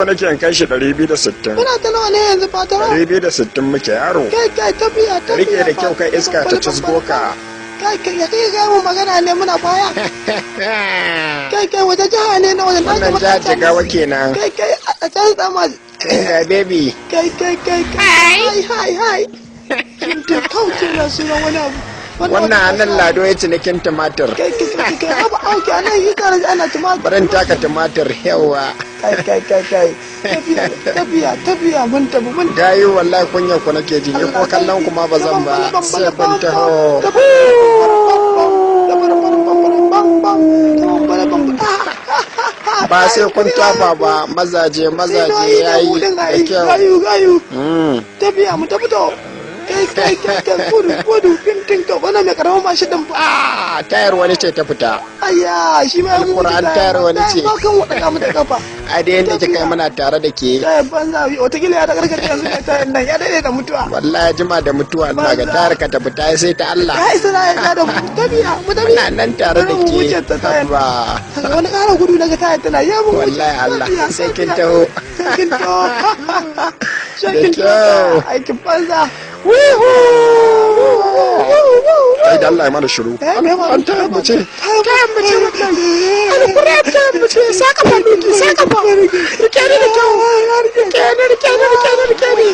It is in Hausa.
nake in kai shi 260. Muna ta nawa ne yanzu, patron? 260 muke, yaro. Kai kai, tafiya tafiya. Rike da kyau, kai iska ta cizgo ka. Kai kai, ya kai ga mu magana ne muna baya. Kai kai, wata jiha ne na wajen? Wannan jihar Jigawa kenan. Kai kai, a can sama. Ga baby. Kai kai kai kai, hi hi hi. Kin kauce na sunan wani abu. Wannan nan Lado ya cinikin tumatir. Kai kai kai kai, abu auki anan yi tare ana tumatir. Barin taka tumatir, yawa. Kai kai kai kai, tafiya tafiya tafiya, mun tafi mun. Gayu, wallahi kunya ku nake ji ni, ko kallon ku ma ba zan ba sai kun taho. Ba sai kun tafa ba, mazaje mazaje, yayi da kyau. Gayu gayu. Tafiya mu tafi to. Kai kai kai kai, gudu gudu, fintin ka wannan mai karamin mashin din fa. Ah, tayar wani ce ta fita. Ayya, shi ma ya mutu. Alquran, tayar wani ce. Ba kan wadaka mu da kafa. Ai da yanda kika yi muna tare da ke. Tayar banza, wataƙila ya da karkar yanzu mai tayar nan ya daɗe da mutuwa. Wallahi jima da mutuwa, ina ga tayar ka ta fita sai ta Allah. Ya isa na ya da mu tafiya mu tafi. Muna nan tare da Bari mu ke. wuce ta tayar. Ba. Wani ƙara gudu daga tayar tana ya mu wuce. Wallahi Allah, Tafiya, sai kin tafiya. taho. Sai kin taho. Sai Da kin kyau. taho. Aikin banza. Ai da Allah ya mana shiru. Eh, me faru? An tayar mu ce. Tayar mu ce wallahi. Alƙur'an tayar mu ce, saka fa doki, saka fa. Rike ni da kyau. Rike ni, rike ni, rike ni, rike ni.